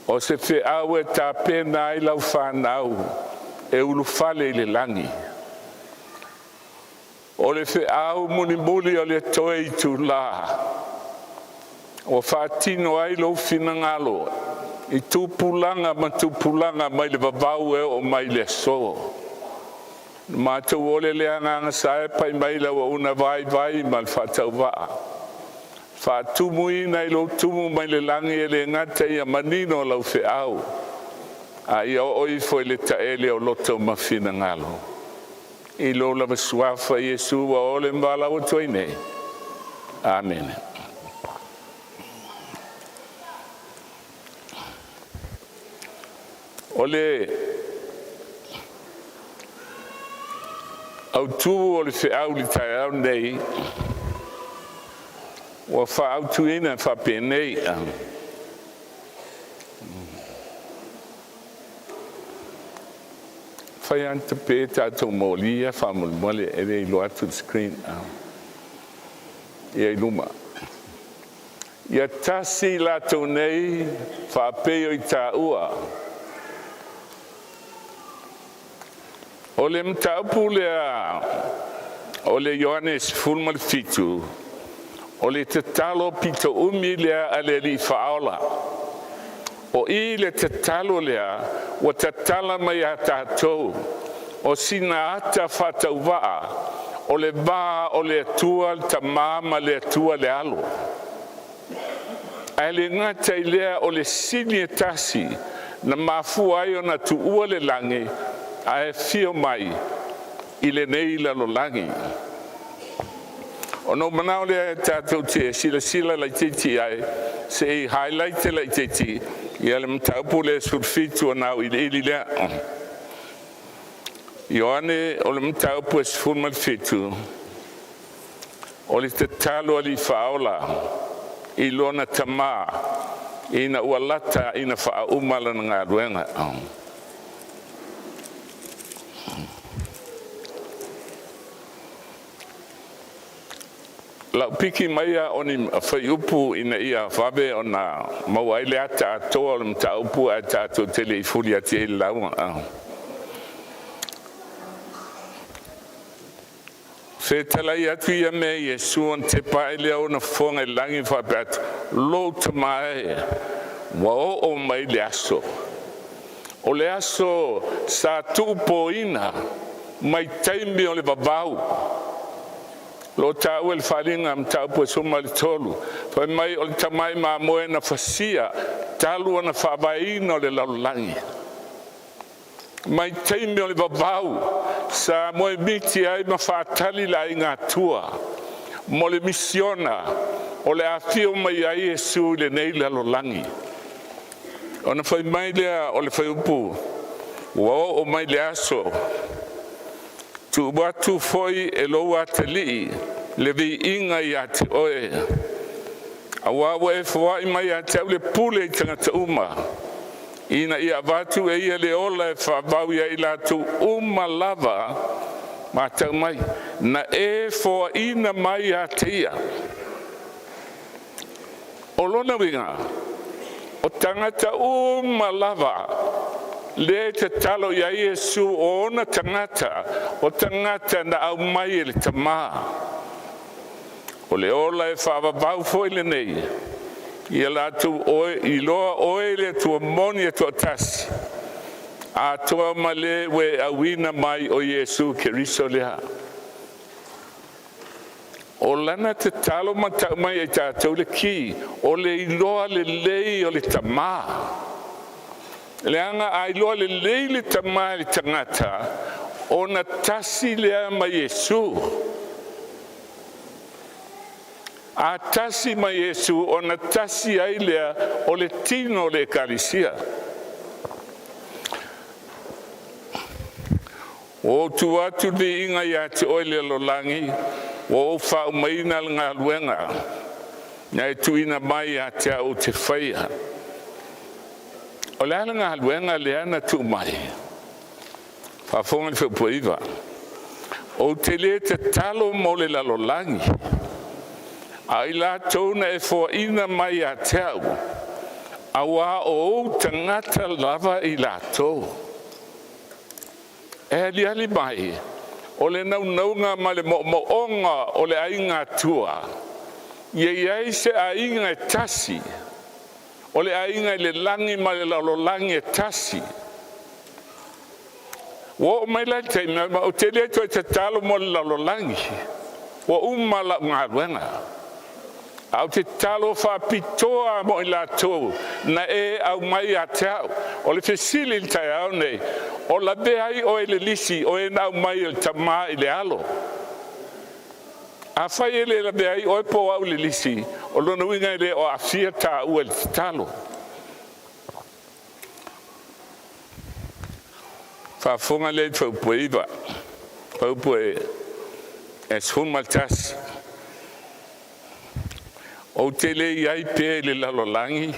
O se feau e tapena ai lau fanau e ulufale i le lagi. O le feau mulimuli o le toe itula ua faatino ai lou finagalo i tupulaga ma tupulaga mai le vavau e oo mai le aso. Na matou ole lea Agaga Sa e pai mai le auauna vaivai ma le faatauvaa, faatumuina i lou tumu mai le lagi, e le gata ia manino lau feau, a ia oo ifo i le taele o loto ma finagalo. I lou lava suafa Iesu ua ole ma valaau atu ai nei. Amene. O le autu o le feau i le taeao lenei ua faaautuina e faapenei. Fai lava ona tape tatou moli ia faamolemole, e le iloa atu le screen ia i luma. Ia tasi i latou nei faapei o i tāua. O le mataupu lea o le Ioane 17, o le tatalo pito umi lea a le Alii Faaola. O i le tatalo lea ua tatala mai ia tatou, o sina ata faatauvaa o le va o le Atua le Tama ma le Atua le Alo. Ae le gata i lea, o le sini e tasi na mafua ai ona tuua le lagi ae afio mai i lenei lalolagi. Ona ou manao lea e tatou te silasila laitiiti i ai, se i highlight laitiiti ia le mataupu lea 17 ona auiliili lea. Ioane o le mataupu e 17, o le tatalo a Alii Faaola i lona Tama ina ua lata ina faauma lana galuega. Lau piki mai a o ni fuaiupu ina ia vave ona maua ai le ata atoa o le mataupu ae tatou te le i fuli atu ai le lauga. Fetalai atu ia mea Iesu ona tepa ae lea o ona fofoga i le lagi ma faapea atu, “Lou Tama e, ua oo mai le aso.” O le aso sa tuupoina mai taimi o le vavau. Lo taua i le Faaaliga mataupu e 13, fai mai o le tamai mamoe na fasia talu ona faavaeina o le lalolagi. Mai taimi o le vavau sa moemiti ai ma faatali le aiga Atua mo le misiona o le afio mai ai Iesu i lenei lalolagi. Ona fai mai lea o le fuaiupu, ua oo mai le aso, tuu atu foi e lou atalii le viiga ia te oe, auā ua e foai mai ia te au le pule i tagata uma, ina ia avatu e ia le ola e faavavau ia i latou uma lava matau mai na e foaina mai ia te ia. O lona uiga, o tagata uma lava lea e tatalo i ai Iesu o ona tagata, o tagata na aumai e le Tamā. O le ola e faavavau foi lenei, ia latou oe, iloa oe le Atua moni e toatasi, atoa ma le ua e auina mai o Iesu Keriso lea. O lana tatalo ma tau mai ai tatou le ki, o le iloa lelei o le Tamā. Leaga a iloa lelei le Tamā e le tagata, ona tasi lea ma Iesu. A tasi ma Iesu, ona tasi ai lea o le tino o le Ekalesia. Ua ou tuu atu le viiga ia te oe i le lalolagi, ua ou faaumaina le galuega na e tuuina mai ia te au ou te faia. O le a le galuega lea na tuu mai? Faafofoga le fuaiupu 9. Ou te le tatalo mo le lalolagi, a i latou na e foaina mai ia te au, Auā o ou tagata lava i latou. E aliali mai, o le naunauga ma le moomooga o le aiga Atua, ia i ai se aiga e tasi, o le aiga i le lagi ma le lalolagi e tasi. Ua oo mai la le taimi, ma ou te le toe tatalo mo le lalolagi, ua uma lau galuega. Ae ou te tatalo faapitoa mo i latou na e aumai ia te au. O le fesili i le taeao nei, o lavea ai oe i le lisi o e na aumai e le Tama i le Alo? Afai e le lavea ai oe po o au i le lisi, o lona uiga e le o aafia taua i le tatalo. Faafofoga lea i le fuaiupu e 9, fuaiupu e 11. Ou te le i ai pea i le lalolagi,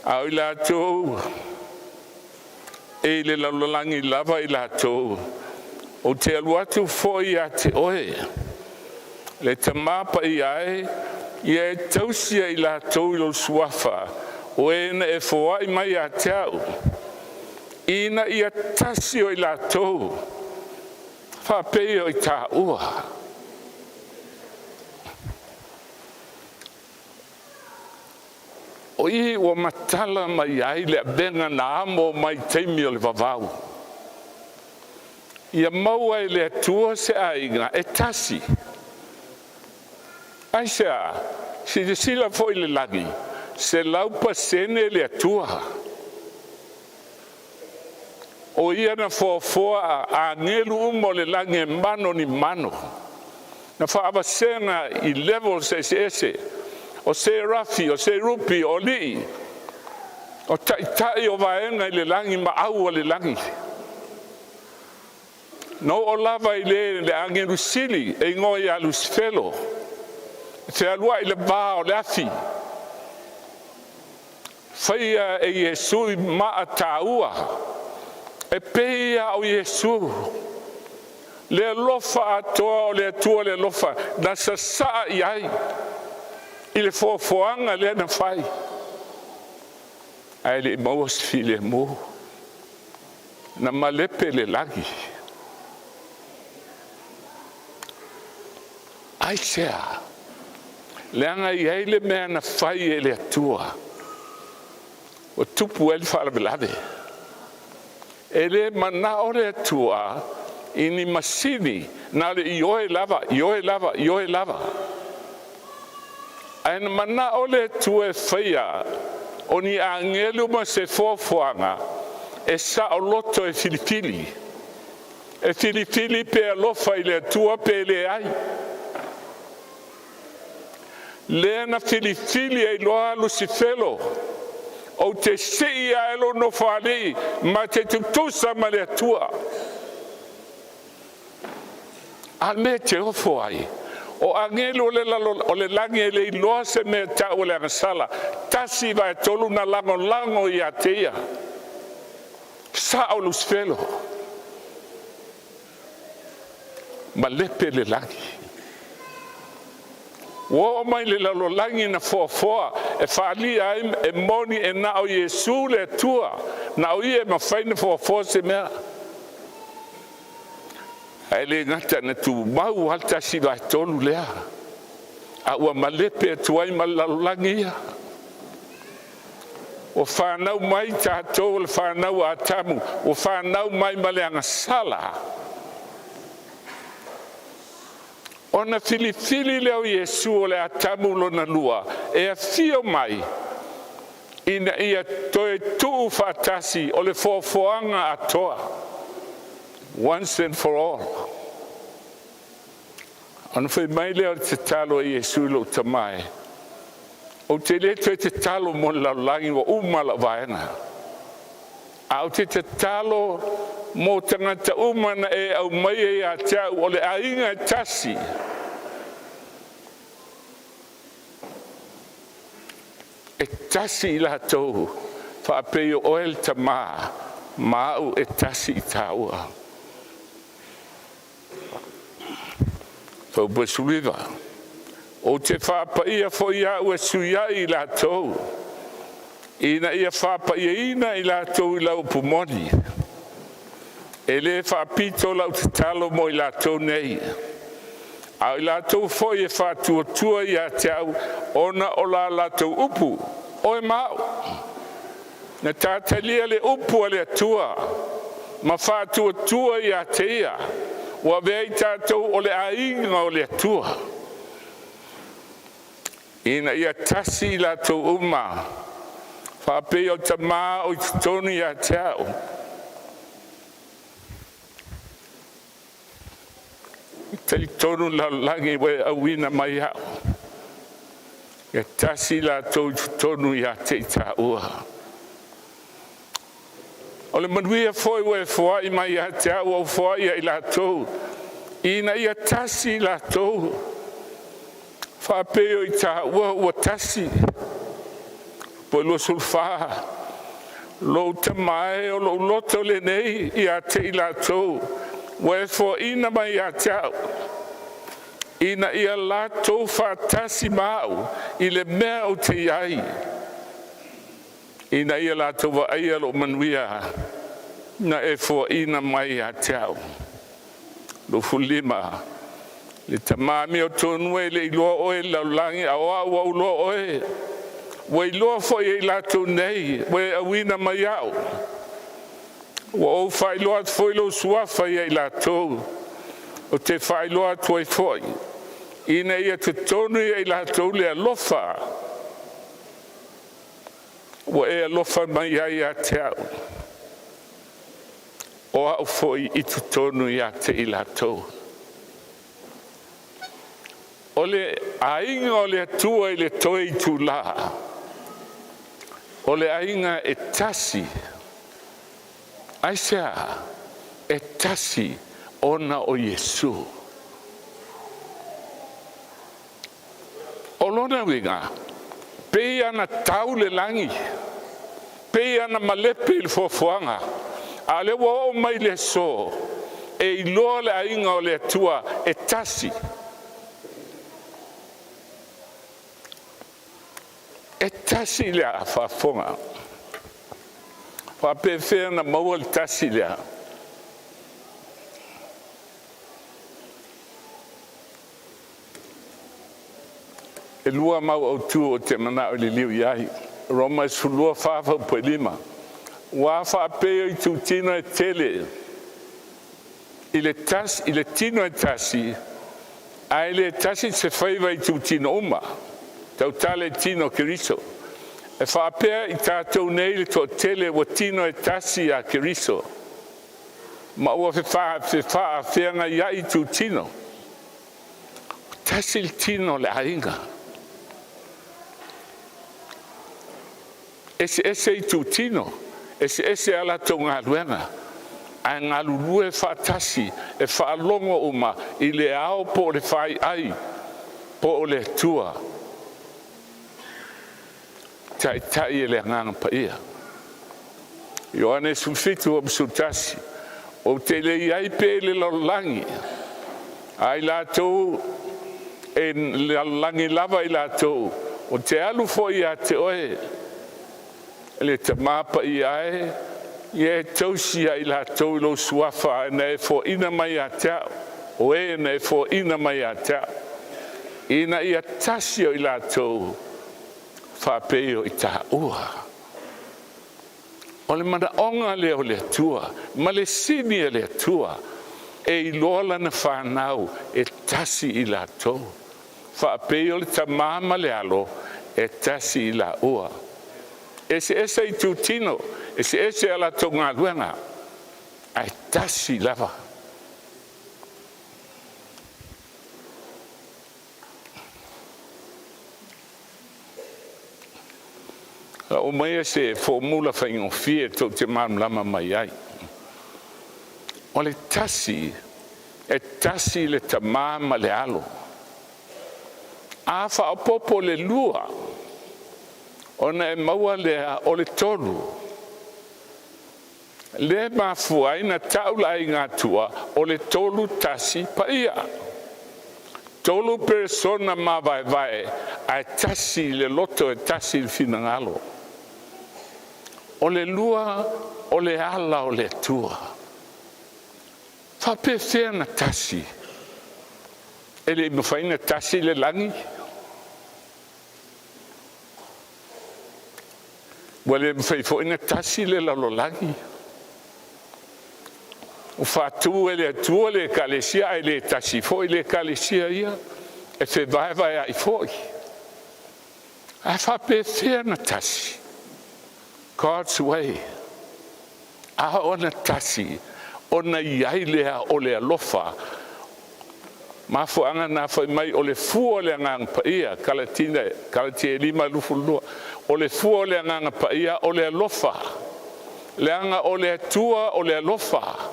a o i latou e i le lalolagi lava i latou, ou te alu atu foi ia te oe. Le Tama Paia e, ia e tausi i latou i lou suafa, o e na e foai mai ia te au, ina ia tasi o i latou, faapei o i taua. O i ua matala mai ai le avega na amo mai taimi o le vavau. Ia maua e le Atua se aiga e tasi. Aisea? Silasila foi i le lagi, 100% le Atua. O ia na foafoa agelu uma o le lagi e mano ni mano, na faavasega i levels eseese, o serafi, o serupi, o alii, o taitai o vaega i le lagi ma au o le lagi. Na oo lava i le agelu sili e igoa ia Lusifelo, e fealuai i le va o le afi, faia e Iesu maa taua, e pei lava o Iesu, le alofa atoa o le Atua, le alofa na sasaa i ai i le foafoaga lea na fai, ae le i maua se filemu, na malepe le lagi. Aisea? Leaga e i ai le mea na fai e le Atua, ua tupu ai le faalavelave. E le manao le Atua i ni masini na o le ioe lava, ioe lava, ioe lava. Ae na manao le Atua e faia o ni agelu ma se foafoaga e saoloto e filifili. E filifili pe alofa i le Atua pe leai. Lea na filifili ai loa Lusifelo, ou te sii ae lou nofoalii ma te tutusa ma le Atua. A o le mea e te ofo ai, o agelu o le lagi e le iloa se mea tau o le agasala, 1/3 na lagolago ia te ia. Sao Lusifelo, malepe le lagi. Ua oo mai le lalolagi na foafoa e faalia ai e moni e na o Iesu le Atua, na o ia e mafai na foafoa se mea. Ae le gata na tumau lava le 1/3 lea, a ua malepe atu ai ma le lalolagi ia. Ua fanau mai tatou o le fanau a Atamu, ua fanau mai ma le agasala. Ona filifili lea o Iesu o le Atamu lona lua e afio mai ina ia toe tuu faatasi o le foafoaga atoa. Once and for all. Ona fai mai lea o le tatalo a Iesu i lou Tama e, ou te le toe tatalo mo le lalolagi, ua uma lau vaega. A ou te tatalo mo tagata uma na e aumaia ia te au, o le aiga e tasi. E tasi i latou, faapei o oe le Tama, ma au e tasi i tāua. Fuaiupu 19. Ou te faapaia foi au e sui ai i latou. Ina ia faapaiaina i latou i lau upu moni. E le faapito lau tatalo mo i latou nei, a o i latou foi e faatuatua ia te au ona o la latou upu, oe ma au. Na ta talia le upu a le Atua ma faatuatua ia te Ia, ua avea ai tatou o le aiga o le Atua. Ina ia tasi i latou uma, faapei o le Tama o i totonu ia te a'u, e talitonu le lalolagi ua e auina mai ai A'u, ia tasi i latou i totonu ia te i taua. O le manuia foi ua e foai mai ia te a'u ua ou foai ia i latou, ina ia tasi i latou, faapei o i taua ua tasi. Po 24. Lou Tama e, o lou loto lenei ia te i latou ua e foaina mai ia te a'u, ina ia latou faatasi ma a'u i le mea ou te i ai, ina ia latou vaaia lo'u manuia na e foaina mai ia te a'u. 25. Le Tama amiotonu e, e le i iloa oe e le lalolagi, a o A'u ua ou iloa oe. Ua iloa foi e i latou nei ua e auina mai A'u. Ua ou faailoa atu foi lou Suafa ia i latou, ou te faailoa atu ai foi, ina ia totonu ia i latou le alofa ua e alofa mai ai ia te a'u, o a'u foi i totonu ia te i latou. O le aiga o le Atua i le toe itulā, o le aiga e tasi. Aisea? E tasi ona o Iesu. O lona uiga, pei ana tau le lagi, pei ana malepe i le foafoaga, a o lea ua oo mai le aso, e iloa le aiga o le Atua e tasi. E tasi le faafofoga. Faapefea na maua le tasi lea? E lua mau autū ou te manao e liliu i ai. Roma 12, 4 5. Ua faapei o itutino e tele i le tasi, i le tino e tasi, ae le tasi se faiva i itutino uma. Tautala i tino o Keriso. E faapea i tatou nei le toatele ua tino e tasi ia Keriso, ma ua fefaafeagaia'i itutino. Tasi le tino o le aiga. Eseese itutino, eseese a latou galuega, ae galulue faatasi e faalogo uma i le ao po o le faiai po o le Atua, taitai e le Agaga Paia. Ioane 17, 11, ou te le i ai pea i le lalolagi, a i latou e lalolagi lava i latou, ou te alu foi ia te oe, le Tama Paia e, ia e tausi ia i latou i lou suafa na e foaina mai ia te a'u, o e na e foaina mai ia te a'u, ina ia tasi o i latou faapei o i taua. O le manaoga lea o le Atua ma le sini a le Atua e iloa lana fanau e tasi i latou, faapei o le Tama ma le Alo e tasi i laua. Eseese itutino, eseese a latou galuega, ae tasi lava. Lau maia se formula faigofie tou te malamalama mai ai. O le tasi, e tasi le Tama ma le Alo. A faaopoopo le lua, ona e maua lea o le tolu. Lea e mafua ai na tau le aiga Atua o le tolu tasi paia. Tolu peresona mavaevae, ae tasi le loto, e tasi le finagalo. O le lua, o le ala o le Atua. Faapefea na tasi? E le i mafai na tasi le lagi? Ua le mafai foi na tasi le lalolagi? Ua faatu e le Atua le Ekalesia ae le tasi foi le Ekalesia ia, e fevaevaea'i foi. Ae faapefea na tasi? God's way. A ona tasi, ona i ai lea o le alofa. Mafuaaga na fai mai o le fua o le Agaga Paia, Kalatia, Kalatia 5:22. O le fua o le Agaga Paia o le alofa. Leaga o le Atua o le alofa.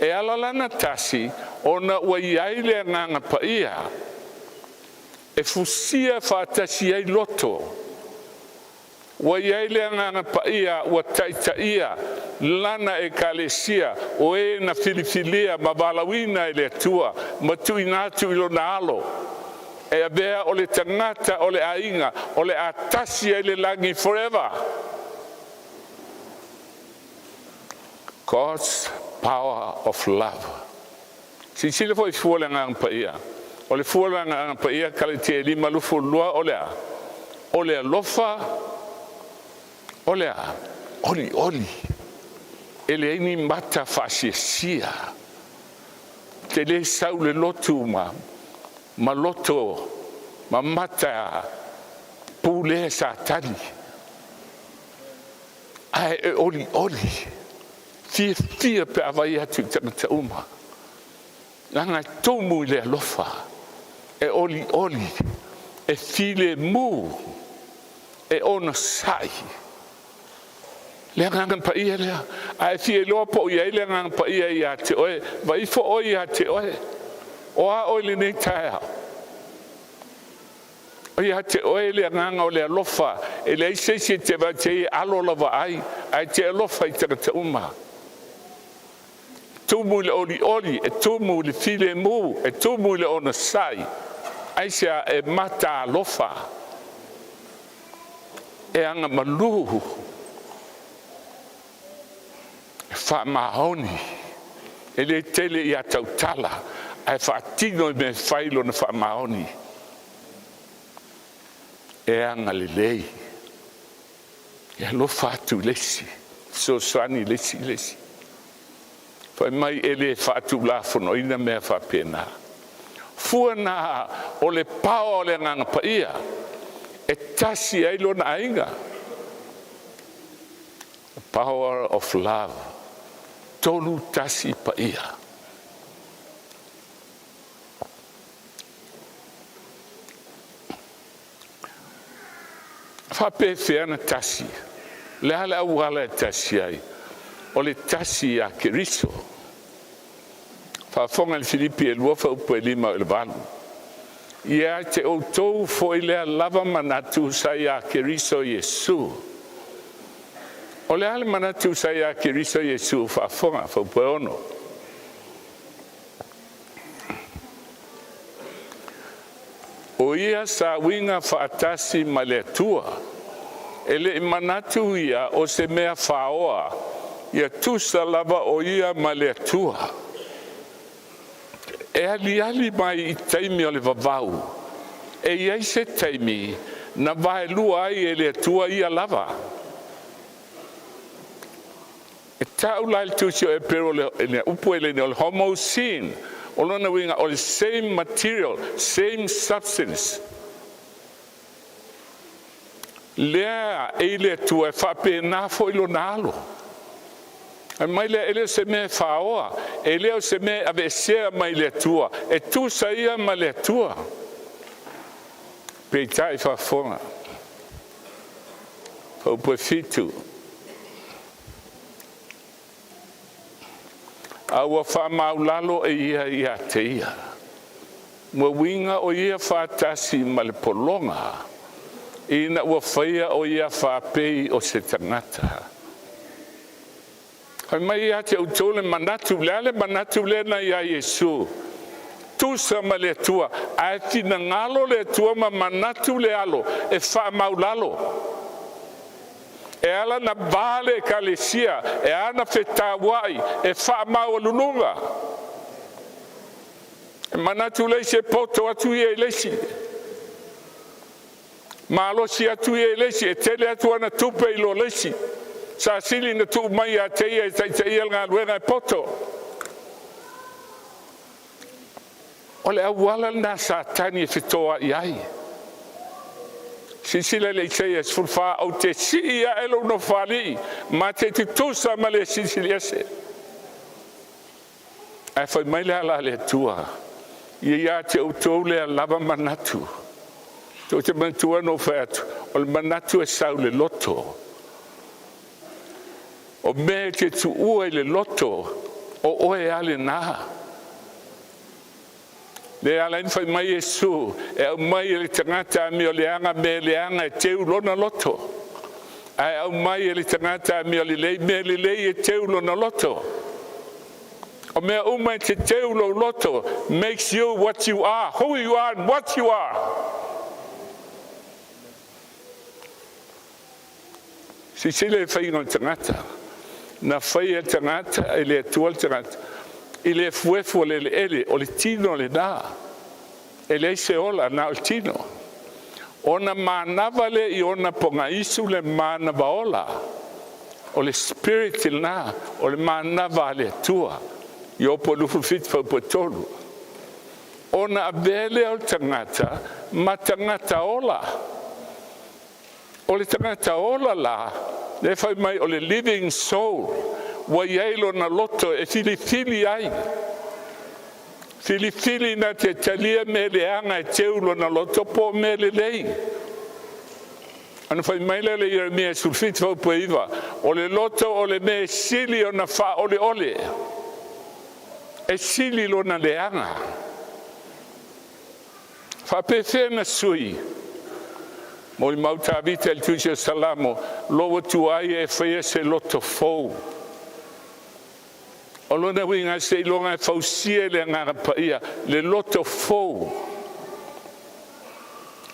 E ala lana tasi, ona ua i ai le Agaga Paia, e fusia faatasi ai loto. Ua i ai le Agaga Paia ua taitaia lana Ekalesia, o e na filifilia ma valaauina e le Atua, ma tuuina atu i lona alo. E avea o le tagata o le aiga, o le a tasi ai le lagi forever. God's power of love. Silasila foi fua le Agaga Paia. O le fua o le Agaga Paia, Kalatia 5:22, o le a? O le alofa, o le a? Olioli. E leai ni mata faasiasia. Te le sau le lotu ma loto ma mata pulea Satani. Ae e olioli. Fiafia pe a vaai atu i tagata uma. Leaga e tumu i le alofa. E olioli, e filemu, e onosai. Le Agaga Paia lea. A e fia iloa po o i ai le Agaga Paia ia te oe, vaai ifo oe ia te oe. O a oe i lenei taeao? O ia te oe le agaga o le alofa, e leai se isi e te vaai te i alo lau vaai, ae te alofa i tagata uma. Tumu i le olioli, e tumu i le filemu, e tumu i le onosai. Aisea? E mataalofa, e agamalu, e faamaoni, e le tele ia tautala, ae faatino i mea e fai lona faamaoni. E agalelei, e alofa atu i le isi, fesoasoani i le isi i le isi. Fai mai e le faatulafonoina mea faapena. Fua na o le power o le Agaga Paia, e tasi ai lona aiga. The power of love. Tolu tasi paia. Faapefea na tasi? Le a le auala e tasi ai? O le tasi ia Keriso. Faafofoga i le Filipi e 2 fuaiupu e 5 i le 8. Ia te outou foi lea lava manatu sa ia Keriso Iesu. O le a le manatu sa ia Keriso Iesu? Faafofoga, fuaiupu e 6. O ia sa uiga faatasi ma le Atua. E le i manatu ia o se mea faoa, ia tusa lava o ia ma le Atua. E aliali mai i taimi o le vavau, e i ai se taimi na vaelua ai e le Atua ia lava. E tau la i le tusi o Epero le upu e le o le homoousion. O lona uiga o le same material, same substance. Lea e i le Atua e faapena foi lona alo. Ai mai lea e le o se mea e faoa, e le o se mea e aveesea mai le Atua, e tusa ia ma le Atua. Peitai faafofoga. Fuaiupu e 7. A ua faamaulalo e ia ia te ia. Ua uiga o ia faatasi ma le pologa, ina ua faia o ia faapei o se tagata. Fai mai ia te outou le manatu, le a le manatu lea na ia Iesu? Tusa ma le Atua, ae finagalo le Atua ma manatu le alo e faamaulalo. E ala na va le ekalesia, e ala na fetauai, e faamaualuluga. E manatu le isi e poto atu ia i le isi, malosi atu ia i le isi, e tele atu ana tupe i lo le isi. Sa sili na tuu mai ia te ia e taitaia le galuega e poto. O le auala lena Satani e fetoai ai. Silasila i le Isaia 14, ou te sii ae lou nofoalii ma te tutusa ma le Silisili Ese. Ae fai mai le ala a le Atua, ia ia te outou lea lava manatu. Tou te manatua na ou fai atu, o le manatu e sau i le loto. O mea e te tuua i le loto, o oe lava lena. Le ala ai ona fai mai Iesu, e aumai e le tagata amioleaga mea leaga e teu lona loto, ae aumai e le tagata amiolelei mea lelei e teu lona loto. O mea uma e te teu lou loto makes you what you are, who you are and what you are. Silasila i le faiga o le tagata, na faia le tagata e le Atua le tagata i le efuefu o le eleele, o le tino lena. E leai se ola, na o le tino. Ona manava lea i ona pogaisu le manava ola. O le spirit lena, o le manava a le Atua. Iopo 27 fuaiupu 3. Ona avea lea o le tagata ma tagata ola. O le tagata ola la, le fai mai o le living soul, ua i ai lona loto e filifili ai. Filifili na te talia mea leaga e teu lona loto po o mea lelei. Ona fai mai lea le Ieremia 17 fuaiupu 9, o le loto o le mea e sili ona faaoleole, e sili lona leaga. Faapefea na sui, molimau Tavita i le tusi o Salamo, lou Atua e faia se loto fou. O lona uiga seiloga e fausia e le Agaga Paia le loto fou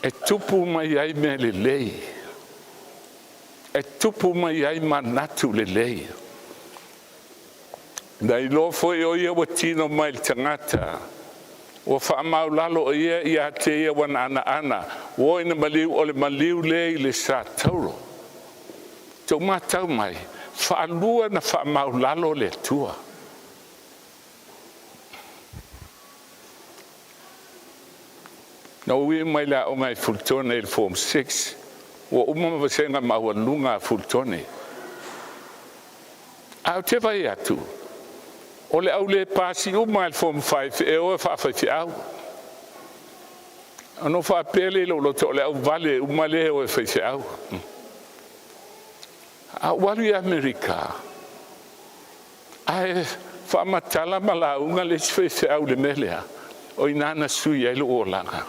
e tupu mai ai mea lelei, e tupu mai ai manatu lelei. Na iloa foi o ia ua tino mai le tagata, ua faamaulalo o ia ia te ia ua naanaana, ua oo ina maliu, o le maliu lea i le satauro. Tou matau mai, faalua na faamaulalo le Atua. Na ou ui mai le aoga i Fultone i le Form 6, ua uma ma vasega maualuga a Fultone. A ou te vai atu, o le au le pasi uma le Form 5 e o e faafaifeau. Ona ou faapea lea i lou loto, o le auvale uma lea e o e faifeau. A ou alu i Amerika, ae faamatala ma lauga le isi faifeau i le mea lea, o ina na sui ai lou olaga.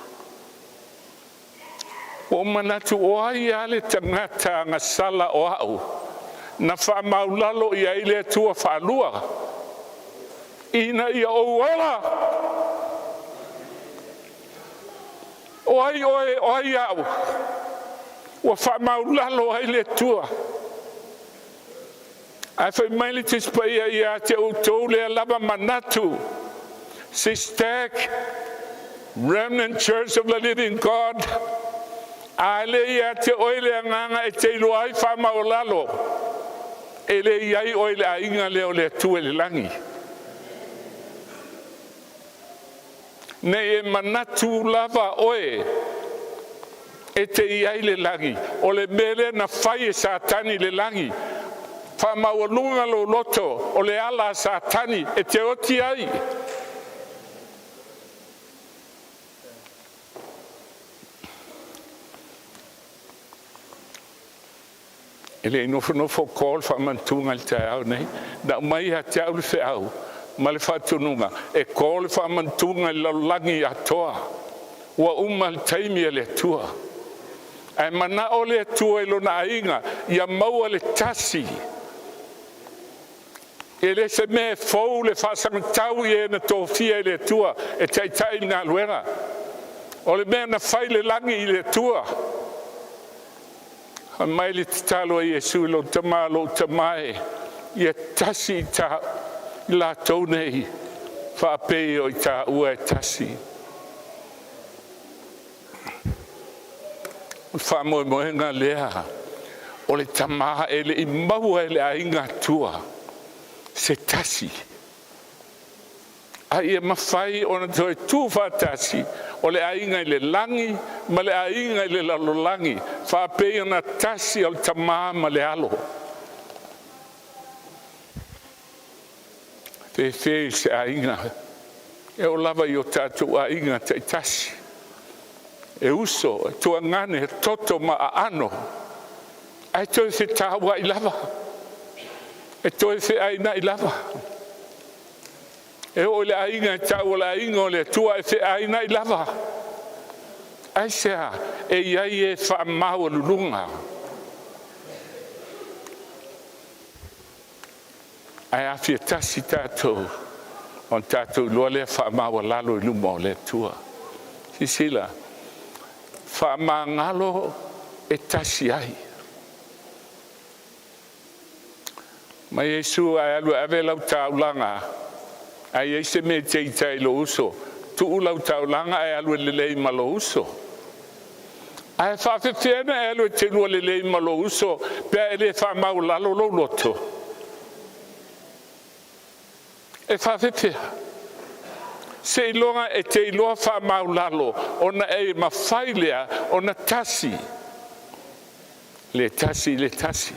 Ua ou manatu o ai lava le tagata agasala o au, na faamaulalo i ai le Atua faalua, ina ia ou ola. O ai oe, o ai au, ua faamaulalo ai le Atua. Ae fai mai le Tusi Paia ia te outou lea lava manatu. SISTAC, Remnant Church of the Living God, a le ia te oe le agaga e te iloa ai faamaolalo, e le i ai oe le aiga lea o le Atua i le lagi. Nei e manatu lava oe e te i ai le lagi, o le mea lea na fai e Satani le lagi. Faamaualuga lou loto, o le ala a Satani e te oti ai. E le i nofonofo ko le faamanatuga i le taeao nei. Na aumai ia te au le feau ma le faatonuga e ko le faamanatuga i le lalolagi atoa. Ua uma le taimi e le Atua. Ae manao le Atua i lona aiga ia maua le tasi. E le se mea e fou le faasagatau i e na tofia e le Atua e taitai le galuega. O le mea na fai le lagi i le Atua. Fai mai le tatalo a Iesu i lona Tama, “Lou Tama e, ia tasi i latou nei, faapei o itaua e tasi.” O le faamoemoega lea o le tama e le i maua e le aiga Atua se tasi, a ia mafai ona toe tuufaatasi o le aiga i le lagi ma le aiga i le lalolagi, faapei ona tasi o le Tama ma le Alo. Fefe i se aiga, e oo lava i o tatou aiga taitasi, e uso, e tuagane, e toto ma aano, ae toe fetauai lava, e toe feainai lava. E oo i le aiga e tau o le aiga o le Atua ae feainai lava. Aisea? E i ai e faamaualuluga, ae a fia tasi tatou, ona tatou iloa lea faamaualalo i luma o le Atua. Silasila, faamagalo e tasi ai. Ma Iesu a e alu e ave lau taulaga, ae i ai se mea e te ita ai i lou uso, tuu lau taulaga ae alu e lelei ma lou uso. Ae faafefea ona e alu e te lua lelei ma lou uso pe a e le faamaualalo lou loto? E faafefea? Seiloga e te iloa faamaualalo ona e mafai lea ona tasi le tasi i le tasi.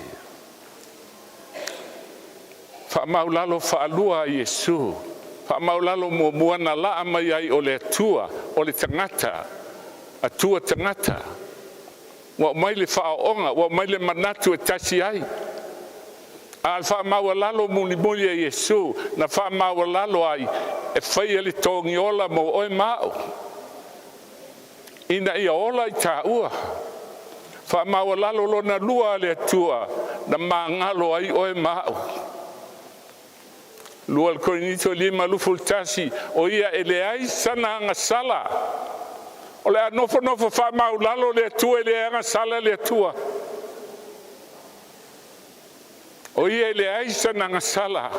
Faamaualalo faalua a Iesu. Faamaualalo muamua na laa mai ai o le Atua, o le tagata, Atua tagata. Ua aumai le faaooga, ua aumai le manatu e tasi ai. A o le faamaualalo mulimuli e Iesu na faamaualalo ai e faia le togiola mo oe ma au, ina ia ola i tāua. Faamaualalo lona lua a le Atua na magalo ai oe ma au. 2 Korinito 5:21, o ia e leai sana agasala. O le a nofonofo faamaualalo le Atua, e le agasala le Atua. O ia e leai sana agasala,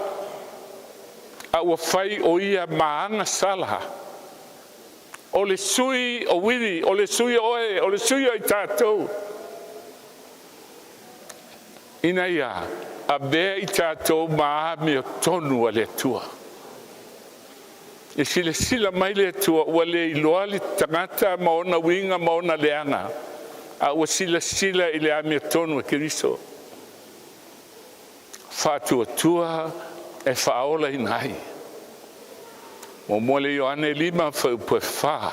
a ua fai o ia ma agasala. O le sui o Uili, o le sui o oe, o le sui o i tatou, ina ia avea i tatou ma amiotonu a le Atua. E silasila mai le Atua ua le iloa le tagata ma ona uiga ma ona leaga, a ua silasila i le amiotonu a Keriso, faatuatua e faaolaina ai. 1 Ioane 5 fuaiupu e 4,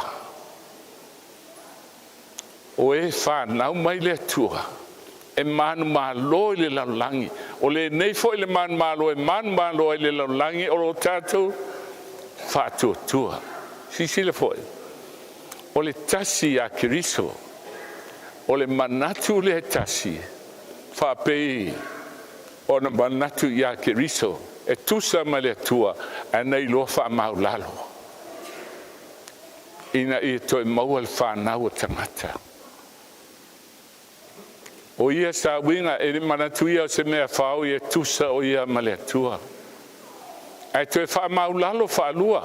o e fanau mai le Atua, e manumalo i le lalolagi. O lenei foi le manumalo e manumalo ai i le lalolagi, o lo tatou faatuatua. Silasila foi, o le tasi ia Keriso, o le manatu lea e tasi, faapei ona manatu ia Keriso, e tusa ma le Atua, ae na iloa faamaualalo, ina ia toe maua le fanau a tagata. O ia sa uiga e le manatu ia o se mea faaoi e tusa o ia ma le Atua, ae toe faamaualalo faalua,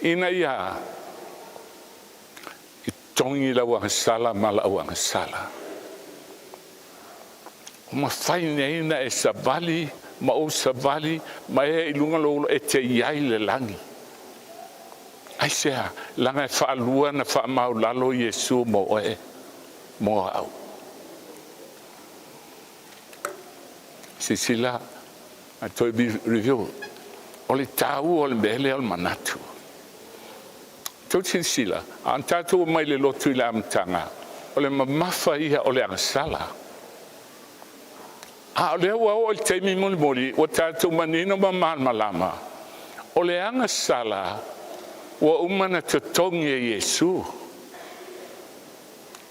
ina ia i togi lau agasala ma lau agasala. Ua mafai nei ona e savali ma ou savali ma e i luga lou e te i ai le lagi. Aisea? Leaga e faalua na faamaualalo Iesu mo oe, mo au. Silasila, a toe review, o le taua o le mea lea o le manatu. Tou silasila, a na tatou omai i le lotu i le amataga, o le mamafa ia o le agasala. A o lea ua oo i le taimi mulimuli, ua tatou manino ma malamalama, o le agasala ua uma na totogi e Iesu.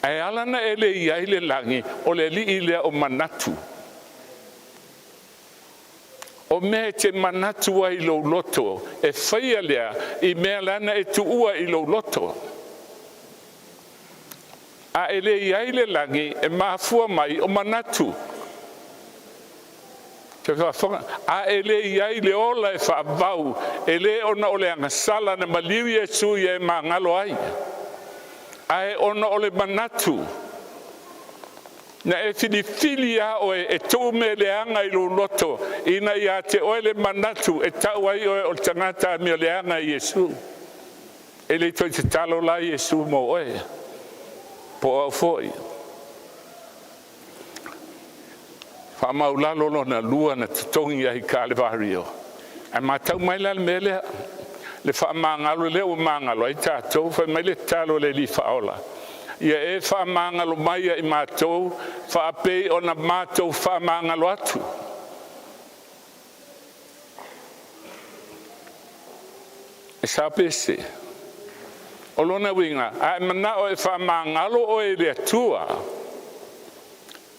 Ae ala na e le i ai le lagi, o le alii lea o manatu. O mea e te manatu ai i lou loto, e faia lea i mea lana e tuua i lou loto. A e le i ai le lagi, e mafua mai o manatu. Te faafofoga, a e le i ai le ola e faavavau, e le ona o le agasala na maliu Iesu ia e magalo ai, ae ona o le manatu na e filifili lava oe e tuu mea leaga i lou loto, ina ia te oe le manatu e tau ai oe o le tagata amioleaga i Iesu. E le toe tatalo la Iesu mo oe, po o au foi. Faamaulalo lona lua na totogi ai i Kalevario. Ae matau mai la le mea lea, le faamagalo lea ua magalo ai tatou, fai mai le tatalo a le Alii Faaola, ia e faamagalo mai ia i matou faapei ona matou faamagalo atu. E sao pe sese? O lona uiga, a e manao e faamagalo oe e le Atua,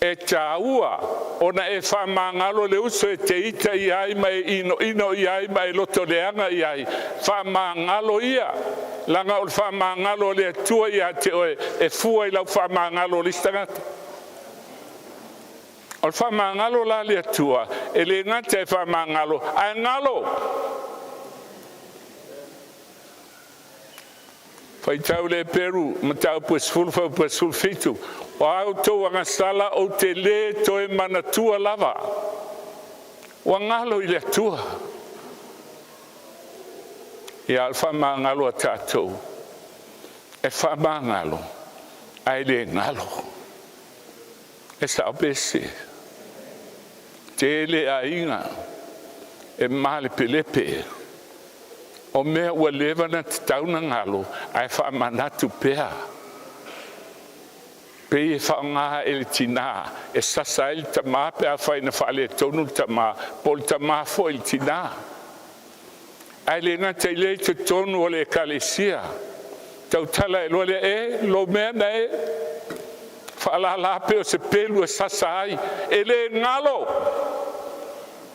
e taua ona e faamagalo le uso e te ita i ai ma e inoino i ai ma e loto leaga i ai. Faamagalo ia, leaga o le faamagalo a le Atua ia te oe e fua i lau faamagalo o le isi tagata. O le faamagalo la a le Atua, e le gata e faamagalo, ae galo. Faitau le Heperu mataupu e 10 fuaiupu e 17, o a outou agasala ou te le toe manatua lava. Ua galo i le Atua. Ia, a o le faamagalo a tatou, e faamagalo ae le galo. E sao pe sese? Tele aiga e malepelepe o mea ua leva ona tatau ona galo ae faamanatu pea. Pei e faaaoga e le tina e sasa ai le tama pe afai na faaletonu le tama, po o le tama foi i le tina. Ae le gata i lea i totonu o le ekalesia, tautala ai loa lea, e lou mea na e faalala pei o se pelu e sasa ai, e le galo.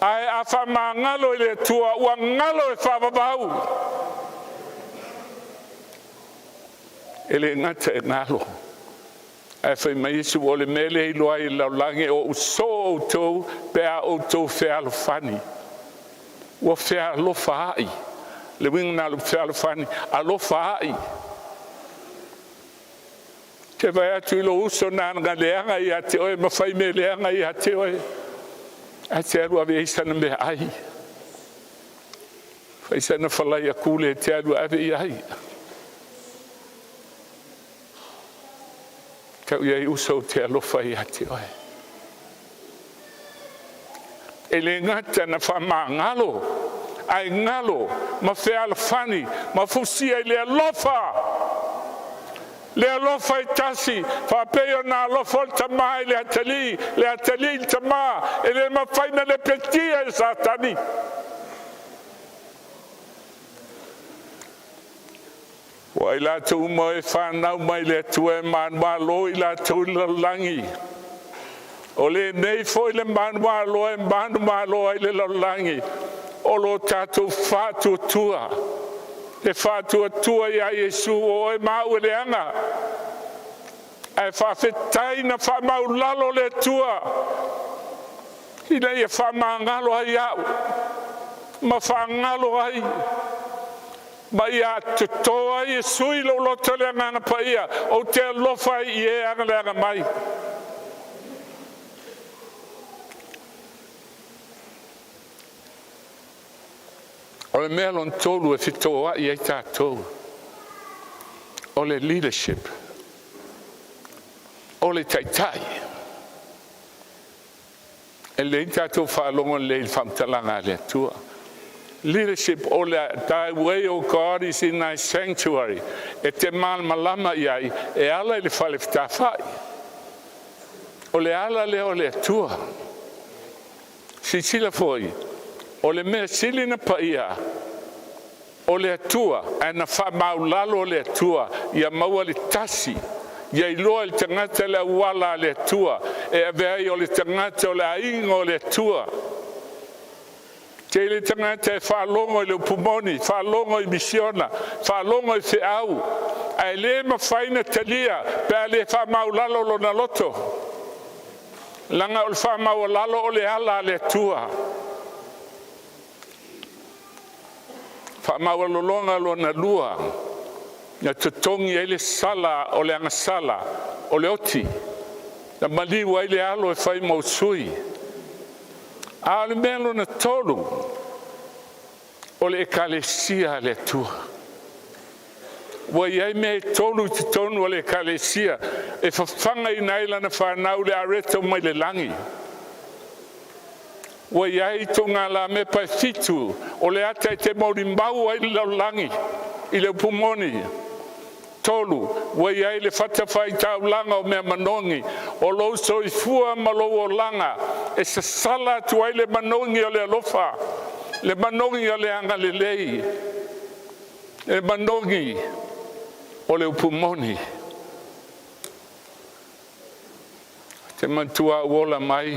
Ae a faamagalo i le Atua, ua galo e faavavau. E le gata e galo, ae fai mai Iesu, o le mea lea e iloa ai e le lalolagi o ou soo outou pe a outou fealofani. Ua fealofaai, le uiga lena o le fealofani, alofaai. Te vaai atu i lou uso na aga leaga ia te oe ma fai mea leaga ia te oe, ae te alu ave i ai sana meaai, fai sana falaiakule e te alu e ave i ai. Tau i ai, uso, ou te alofa ia te oe. E le gata na faamagalo, ae galo ma fealofani ma fusia i le alofa. Le alofa e tasi, faapei ona alofa o le tama i le atalii, le atalii i le tama, e le mafai na lepetia e Satani. Ua i latou uma e fanau mai le Atua e manumalo i latou i le lalolagi. O lenei foi le manumalo e manumalo ai le lalolagi, o lo tatou faatuatua, le faatuatua ia Iesu o oe ma au e leaga. Ae faafetai na faamaulalo le Atua ina ia faamagalo ai au ma faagalo ai ma ia toto ai e sui lou loto le Agaga Paia, ou te alofa ai i e agaleaga mai. O le mea lona tolu e fetoai ai tatou, o le leadership, o le taitai. E lelei tatou faalogo lelei i le faamatalaga a le Atua. Leadership o le "Thy way, O God, is in thy sanctuary", e te malamalama i ai e ala i le fale fetafai. O le ala lea o le Atua. Silasila foi, o le mea sili na paia o le Atua, ae na faamaulalo le Atua ia maua le tasi, ia iloa e le tagata le auala a le Atua e ave ai o le tagata o le aiga o le Atua. Tele tagata e faalogo i le upu moni, faalogo i misiona, faalogo i feau, Ae le mafai ona talia pe a le faamaualalo lona loto. Leaga o le faamaualalo o le ala a le Atua. Faamaualaloga lona lua, na totogi ai le sala o le agasala o le oti, na maliu ai le alo e fai ma ou sui. A o le mea lona tolu, o le ekalesia a le Atua. Ua i ai mea e tolu i totonu o le ekalesia e fafagaina ai lana fanau i le areto mai le lagi. Ua i ai togalamepa e fitu o le ata e te molimau ai le lalolagi i le upu moni. Tolu, ua i ai le fatafaitaulaga o mea manogi, o lou soifua ma lou olaga e sasala atu ai le manogi o le alofa, le manogi o le agalelei, le manogi o le upu moni. Ou te manatua ou ola mai,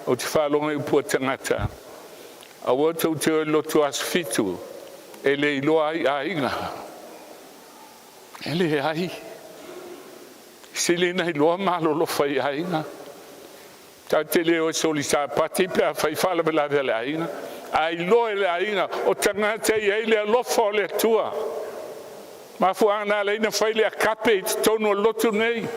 ou te faalogo i upu a tagata, aua tou te o i le lotu aso Fitu e le iloa ai aiga. E leai, sili ona iloa ma alolofa i aiga. Tatou te le o e soli Sapati pe a fai faalavelave a le aiga, a iloa e le aiga o tagata e i ai le alofa o le Atua. Mafuaaga na ala ai ona fai le agape i totonu o le lotu lenei,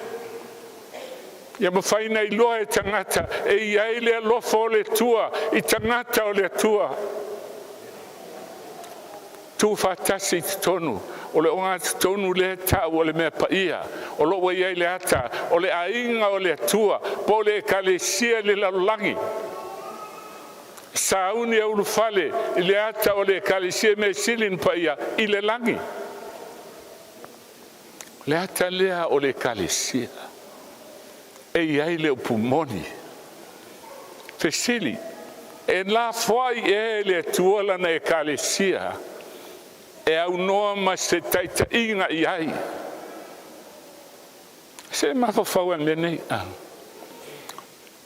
ia mafai ona iloa e tagata e i ai le alofa o le Atua i tagata o le Atua. Tuufaatasi i totonu o le ogatotonu lea e tau o le mea paia, o lo o ua i ai le ata o le aiga o le Atua, po o le ekalesia i le lalolagi. Sauni e ulufale i le ata o le ekalesia mea sili ona paia i le lagi. O le ata lea o le ekalesia e i ai le upu moni. Fesili, e lafoai ea e le Atua lana ekalesia e aunoa ma se taitaiga i ai? Se mafaufau i mea nei.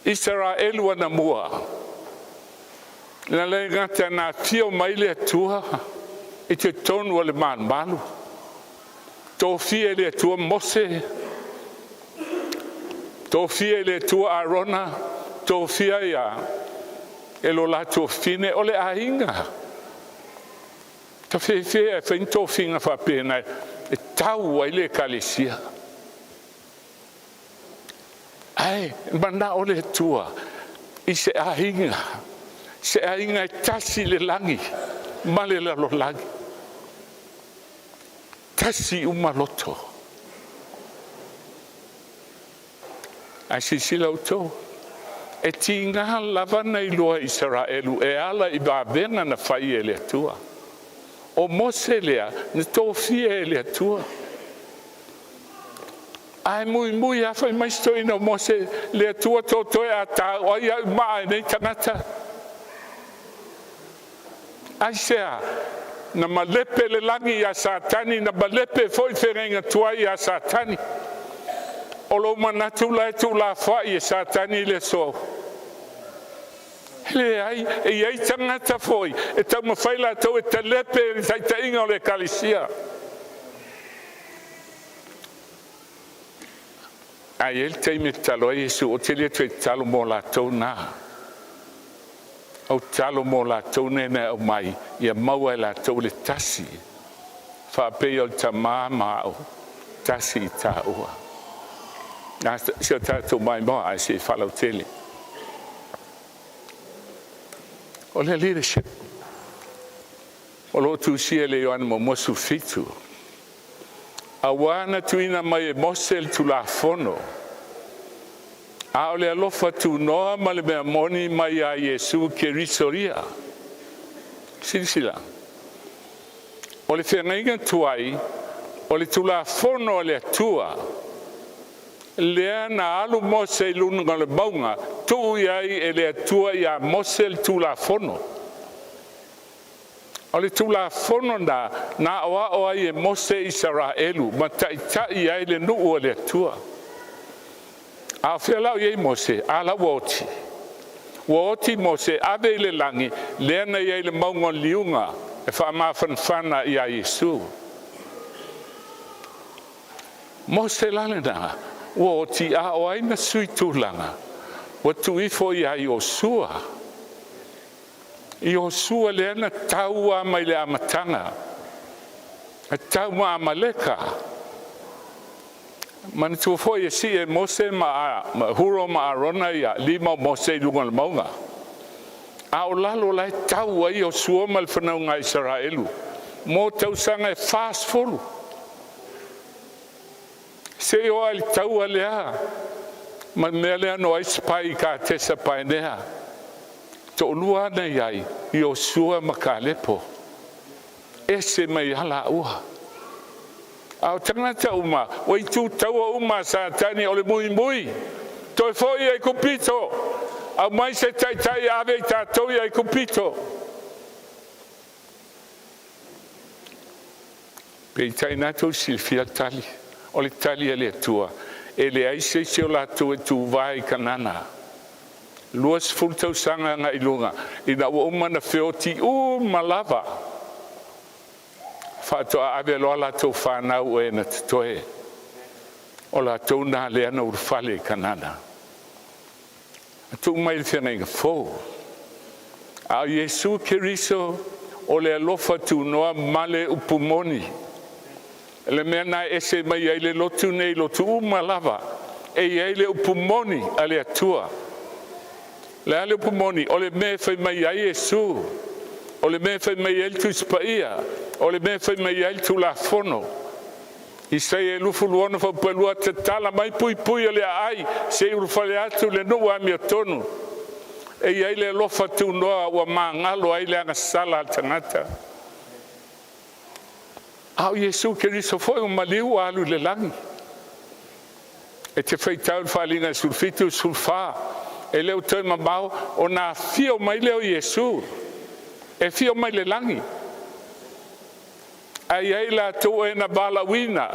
Isaraelu anamua, na le gata na afio mai le Atua i totonu o le malumalu, tofia e le Atua Mose, tofia e le Atua Arona, tofia ia e lo latou fine o le aiga. Tafefea e fai ni tofiga faapena e tau ai le ekalesia. Ae manao le Atua i se aiga, se aiga e tasi le lagi ma le lalolagi, tasi uma loto. Ae silasila outou, e tiga lava na iloa Isaraelu e ala i vavega na fai e le Atua. O Mose lea na tofia e le Atua. Ae muimui lava fai mai si toeaina o Mose, le Atua totoe a ta o ai au maa e nei tagata. Aisea? Na malepe le lagi iā Satani, na malepe foi feagaiga tuai iā Satani. O lou manatu la e tuulafoai e Satani i le aso? E leai, e i ai tagata foi e taumafai latou e talepe le taitaiga o le ekalesia. Ae i ai le taimi e tatalo ai Iesu, ou te le toe tatalo mo latou na. Ou tatalo mo latou nei na e aumai, ia maua e latou le tasi, faapei o le Tama ma au, tasi i tāua. Na si o tatou maimoa ae se i faalautele. O le leadership, o lo o tusia i le Ioane Muamua 17, auā na tuuina mai e Mose le Tulafono, a o le alofa tunoa ma le mea moni mai iā Iesu Keriso ia. Silasila, o le feagaiga tuai o le Tulafono a le Atua, lea na alu Mose i luga o le mauga, tuu i ai e le Atua iā Mose le Tulafono. O le Tulafono na na aoao ai e Mose Isaraelu ma taitai ai le nuu o le Atua. A o fea la o i ai Mose? A la ua oti. Ua oti Mose, ave i le lagi, lea na i ai i le mauga o le liuga e faamafanafana iā Iesu. Mose la lena, ua oti a o ai na sui tulaga, ua tuu ifo ia Iosua. Iosua lea na taua mai le amataga, e tau ma Amaleka. Manatua foi e sii e Mose ma Huro ma Arona ia lima o Mose i luga o le mauga. A o lalo la e tau ai Iosua ma le fanauga a Isaraelu mo tausaga e 40. Se i oo i le taua lea ma le mea lea na o ai spy i Katesa Paenea. Toalua na i ai, Iosua ma Kalepo. Ese mai ala ua. A o tagata uma, ua itu taua uma a Satani o le muimui. Toe foi i Aikupito, aumai se taitai ave i tatou i Aikupito. Peitai na tou silafia tali, o le tali a le Atua, e leai se isi o latou e tuvae i Kanana. 20 tausaga agai i luga, ina ua uma na feoti uma lava, faatoa ave loa latou fanau e na totoe. O latou nā lea na ulufale i Kanana. Tuu mai le feagaiga fou. A o Iesu Keriso o le alofa tunoa ma le upu moni. Le mea na ese mai ai le lotu nei lotu uma lava, e i ai le upu moni a le Atua. Le a le upu moni? O le mea e fai mai ai Iesu, o le mea e fai mai ai le Tusi Paia, o le mea e fai mai ai le Tulafono. Isaia 26 fuaiupu 2, tatala mai puipui o le aai, se i ulufale atu le nuu amiotonu. E i ai le alofa tunoa ua magalo ai le agasala a le tagata. A o Iesu Keriso foi ua maliu ua alu i le lagi. E te faitau i le Faaaliga 17, 14, e le o toe mamao ona afio mai lea o Iesu, e afio mai le lagi. Ae i ai latou e na valaauina,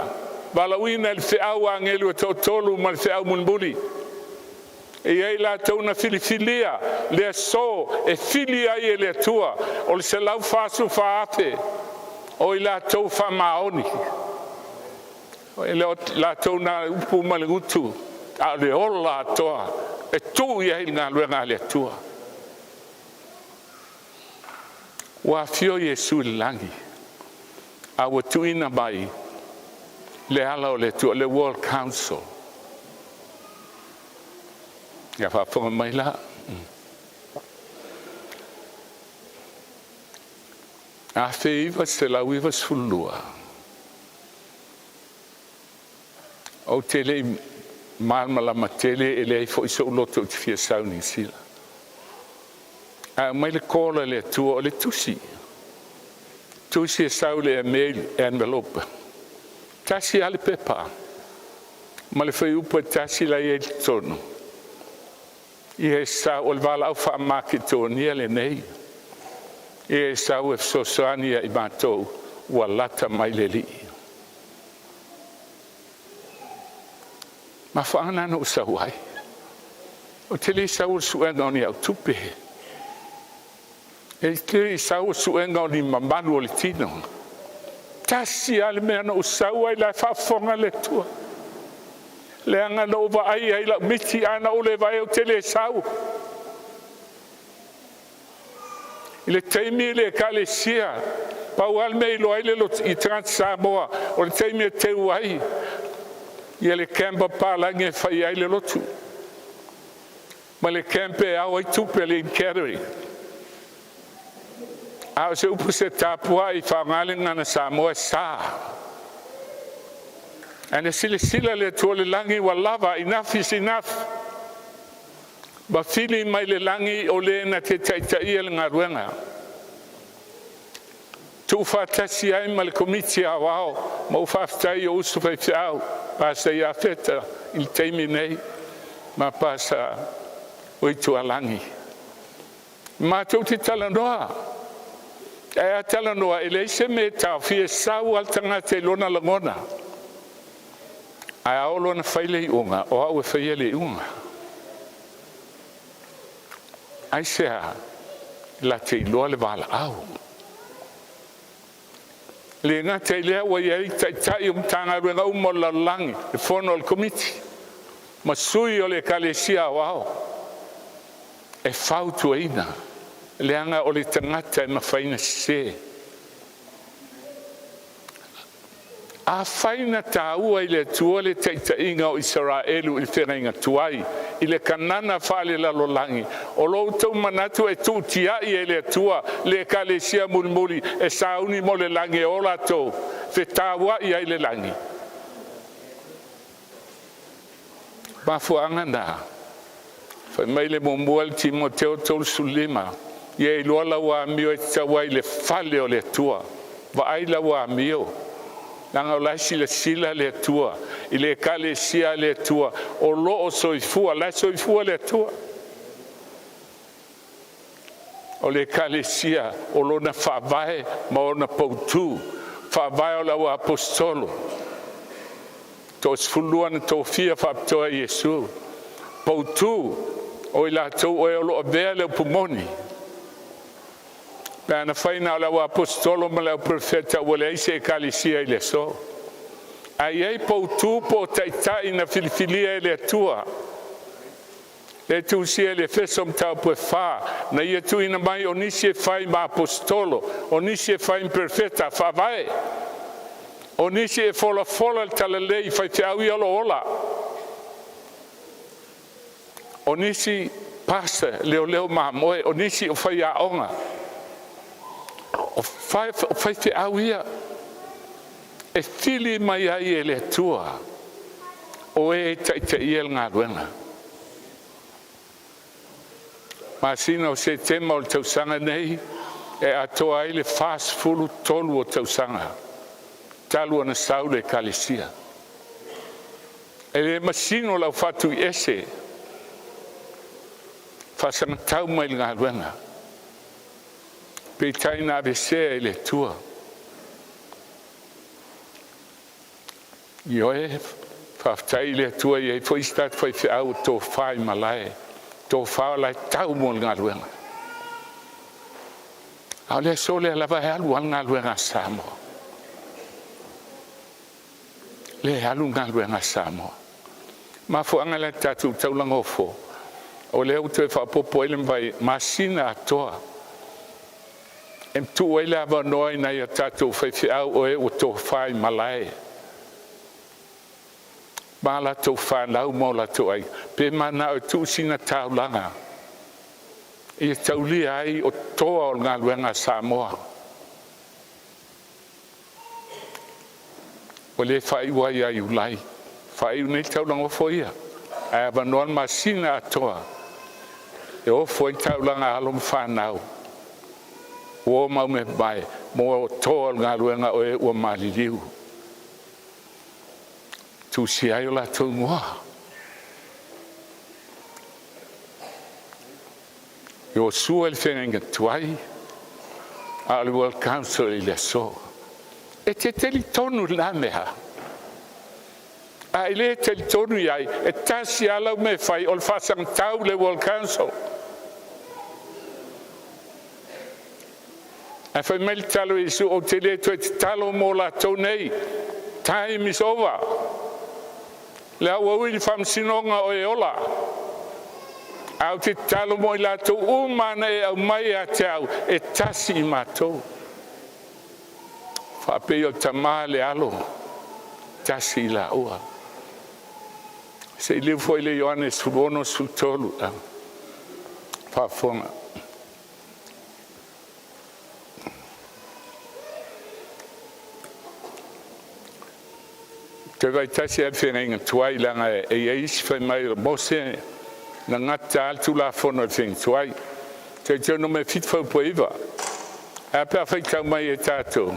valaauina e le feau a agelu e toatolu ma le feau mulimuli. E i ai latou na filifilia le aso e fili ai e le Atua, o le 144,000 o i latou faamaoni. E le o latou na upu ma le gutu, a o le ola atoa e tuu i ai le galuega a le Atua. Ua afio Iesu i le lagi, a ua tuuina mai le ala o le Atua, le World Council. Ia faafofoga mai la. 1992, ou te le i malamalama tele, e leai foi so'u loto ou te fia sau Niu Sila. Ae aumai le call a le Atua, o le tusi. Tusi e sau le mail envelope. Tasi lava le pepa ma le fuaiupu e tasi la i ai i totonu. Ia e sau o le valaau faa-Maketonia lenei. Ia e sau e fesoasoani ia i matou ua lata mai le Alii. Mafuaaga na ou sau ai. Ou te le sau o le suega o ni au tupe. E te le sau o suega o ni mamalu o le tino. Tasi lava le mea na ou sau ai la e faafofoga le Atua. Leaga na ou vaai ai lau miti, a na ou le vaai ou te le sau. I le taimi le ekalesia, pau lava le mea e iloa ai le lotu i tagata Samoa, o le taimi e teu ai ia le camp a papalagi e fai ai le lotu. Ma le camp e ao ai tupe le gathering. A o se upu se tapuai faaaoga le gagana Samoa e sa. Ae na silasila le Atua o le lagi ua lava, enough is enough. Ma fili mai le lagi o le na te taitaia le galuega. Tuufaatasi ai ma le Komiti Aoao, ma ou faafetai i ou uso faifeau, Pasa Iafeta i le taimi nei, ma Pasa Uitualagi. Matou te talanoa, ae a talanoa e leai se mea e taofia, e sau lava le tagata i lona lagona. Ae a oo loa na fai le iuga, o au e faia le iuga. Aisea? La te iloa le valaau. Le gata i lea, ua i ai taitai o Matagaluega uma o le lalolagi, le fono a le Komiti ma sui o le Ekalesia Aoao e fautuaina, leaga o le tagata e mafai ona sese. Afai na taua i le Atua le taitaiga o Isaraelu i le feagaiga tuai i le Kanana faalelalolagi, o lo outou manatu e tuu tiai e le Atua le Ekalesia mulimuli e sauni mo le lagi e o latou fetauai ai i le lagi? Mafuaaga na fai mai le muamua le Timoteo 35, ia iloa lau amio e tatau ai i le fale o le Atua. Vaai lau amio, leaga o la e silasila le Atua i le Ekalesia a le Atua o lo o soifua, la e soifua le Atua. O le Ekalesia o lona faavae ma ona poutu, faavae o le auaposeitolo, 12 na tofia faapitoa e Iesu, poutu o i latou o e o lo o avea le upu moni. Pe ana fai na o le auaposeitolo ma le auperofeta, ua leai se Ekalesia i le aso. Ae i ai poutu po o taitai na filifilia e le Atua. E tusia i le Efeso mataupu e 4, na ia tuuina mai o nisi e fai ma aposetolo, o nisi e fai ma perofeta, faavae, o nisi e folafola le talalelei i faifeau ia o lo o ola, o nisi pasa leoleo mamoe, o nisi o faiaoga, o faifeau ia e fili mai ai e le Atua o e taitaia le galuega. Masina o Setema o le tausaga nei e atoa ai le 43 o tausaga talu ona sau le Ekalesia. E le masino le au Faatuiese faasagatau mai i le galuega, peitai na aveesea e le Atua. Ioe, faafetai i le Atua e i ai foi isi tagata faifeau o tofa i malae, tofa o la e tau mo le galuega. A o le aso lea lava e alu lava le galuega a Samoa, lea e alu le galuega a Samoa. Mafuaaga lea tatou taulagofo, o lea ua toe faaopoopo ai le masina atoa e tuu ai le avanoa i nai o tatou faifeau o e ua tofa i malae ma latou fanau ma o latou aiga, pe mananao e tuu sina taulaga ia taulia ai o toa o le galuega a Samoa. Ua le faaiu ai ia Iulai, faaiu nei taulagofo ia, ae avanoa le masina atoa e ofo ai taulaga a alo ma fanau, uo ma aumeamamae mo toa o le galuega o e ua maliliu, tusia ai o latou igoa. Iosua i le feagaiga tuai, a o le World Council i le aso. E te talitonu i lena mea? A e le talitonu i ai, e tasi lava lau mea e fai, o le faasagatau i le World Council. Ae fai mai le tatalo a Iesu, ou te le toe tatalo mo latou nei. Time is over. Le ua ui i le faamasinoga o e ola, a ou te tatalo mo i latou uma na e aumai ia te au, e tasi i matou. Faapei o le Tama le Alo, tasi i laua. Se i liu foi le Ioane 16:13 a faafofoga. Toe vaitasi lava i le feagaiga tuai, leaga e i ai isi fai mai o Mose na gata lava le Tulafono i le feagaiga tuai. Deuteronome 7 fuaiupu e 9. Ae a pe a faitau mai e tatou?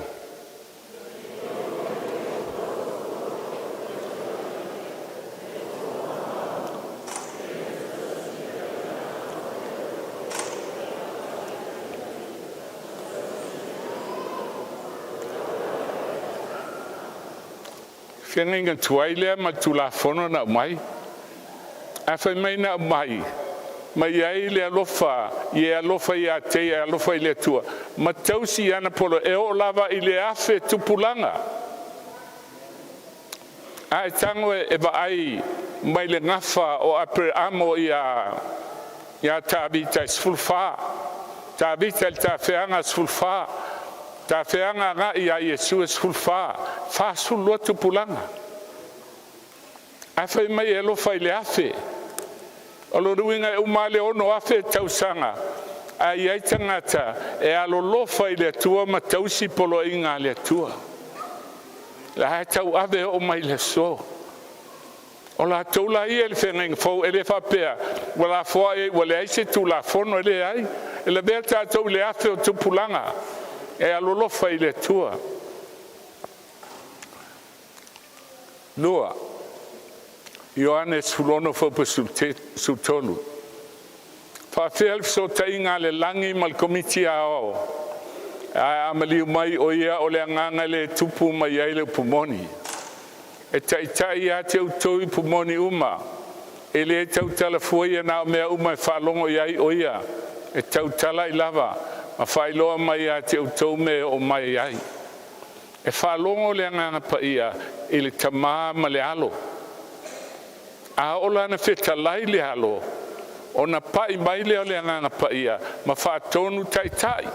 Feagaiga tuai lea ma le Tulafono na aumai. Ae fai mai na aumai Ma i ai le alofa i e alofa ia te ia e alofa i le Atua ma tausi i ana polo e oo lava i le 1,000 tupulaga. A e tago e vaai mai le gafa o Aperamo ia Tavita e 14, Tavita i le tafeaga 14, tafeaga agai ia Iesu e 14, 42 tupulaga. Ae fai mai e alofa i le 1,000. O lona uiga e uma lava le 6,000 tausaga ae i ai tagata e alolofa i le Atua ma tausi poloaiga a le Atua. La e tauave e oo mai i le aso. O latou la ia i le feagaiga fou, e le faapea ua lafoai ua leai se Tulafono, e leai. E lavea tatou i le 1,000 o tupulaga e alolofa i le Atua. 2, Ioane 16 fuaiupu 13. Faafea le fesootaiga a le lagi ma le Komiti Aoao ae a maliu mai o ia o le agaga lea e tupu mai ai le upu moni. E taitai ia te outou i upu moni uma. E le tautala fua ia na o mea uma e faalogo i ai o ia, e tautala ai lava ma faailoa mai ia te outou mea e oo mai ai. E faalogo le Agaga Paia i le Tamā ma le Alo. A oo la ina fetalai le Alo, ona pai mai lea o le Agaga Paia ma faatonu taitai.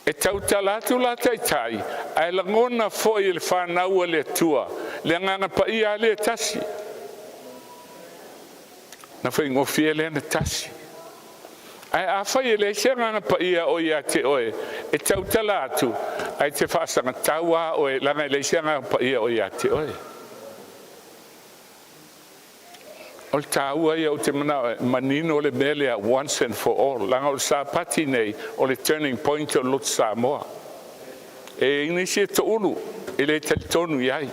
E tautala atu la taitai, ae lagona foi e le fanau a le Atua le Agaga Paia lea e tasi. Na faigofie lea na tasi. Ae afai e leai se Agaga Paia o ia te oe e tautala atu, ae te faasagatau lava oe, leaga e leai se Agaga Paia o ia te oe. O le taua ia ou te manao e manino le mea lea once and for all, leaga o le Sapati nei o le turning point o le Lotu Samoa. E i ai nisi e toulu e le talitonu i ai,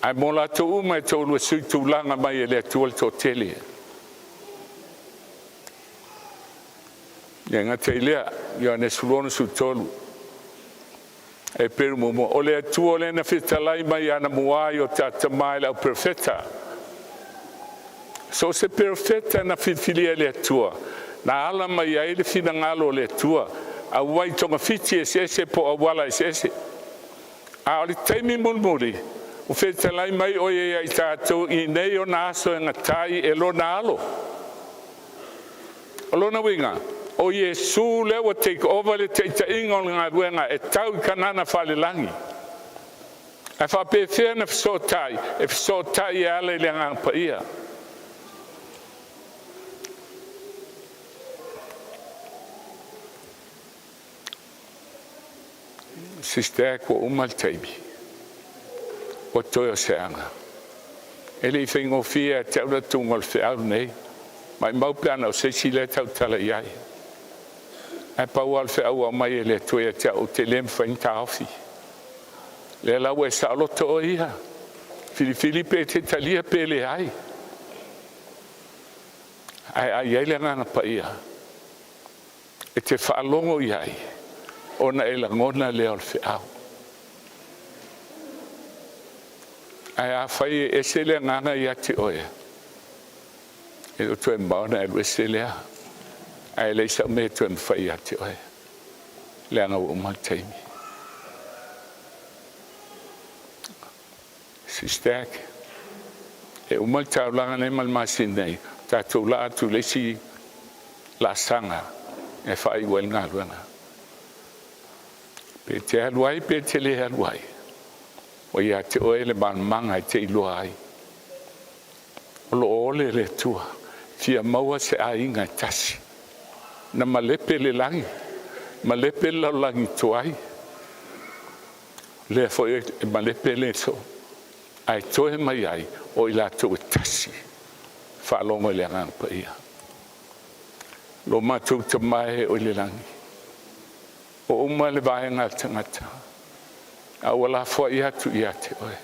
ae mo latou uma e toulu e sui tulaga mai e le Atua le toatele. E gata i lea, Ioane 16:13, e Peru muamua, o le Atua lea na fetalai mai anamua i o tatou tama i le au perofeta. So o se perofeta na filifilia e le Atua, na ala mai ai le finagalo o le Atua, auai togafiti eseese po o auala eseese. A o le taimi mulimuli, ua fetalai mai o ia i tatou i nei ona aso e gatai e lona alo. O lona uiga, o Iesu lea ua take over le taitaiga o le galuega e tau i Kanana falelagi. Ae faapefea na fesootai? E fesootai e ala i le Agaga Paia. Sister, ua uma le taimi. Ua toe o se aga. E le i faigofie ia te au le atuga o le feau nei. Mai mau pe ana o se isi lea tautala i ai. Ae pau lava o le feau ua aumai e le Atua ia te au, ou te le mafai ona taofi. Lea la ua e saoloto oe ia. Filifili pe te talia pe leai. Ae a i ai le Agaga Paia e te faalogo i ai, ona e lagona lea o le feau. Ae afai e ese le agaga ia te oe, e le o toe mamao ona e alu ese lea, ae leai sau mea e toe mafai ia te oe, leaga ua uma le taimi. Sister, e uma le taulaga nei ma le masina nei, tatou laa atu i le isi laasaga e faaiu ai le galuega. Pe te alu ai, pe te le alu ai, o ia te oe le malamaga e te iloa ai. O lo o ole le Atua, fia maua se aiga e tasi. Na malepe le lagi, malepe le lalolagi tuai. Lea foi e malepe le so, ae toe mai ai o i latou e tasi. Faalogo i le Agaga Paia. Lo matou tamae o i le lagi, o uma le vaega a le tagata, a ua lafoai atu ia te oe.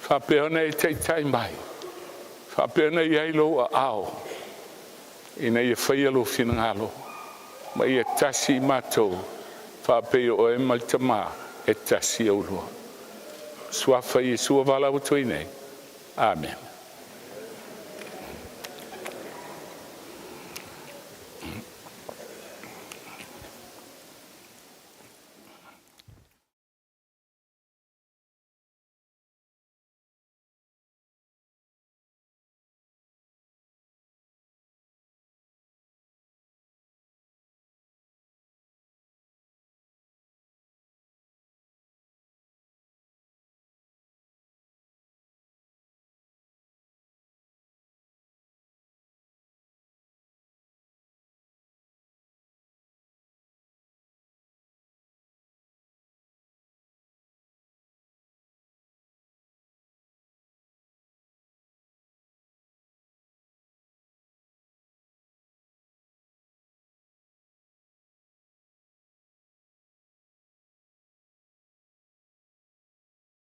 Faapea ona e taitai mai, faapea ona i ai lou aao, ina ia faia lou finagalo, ma ia tasi i matou, faapei o oe ma le Tamā e tasi aulua. Suafa Iesu o valaau atu ai nei. Amen.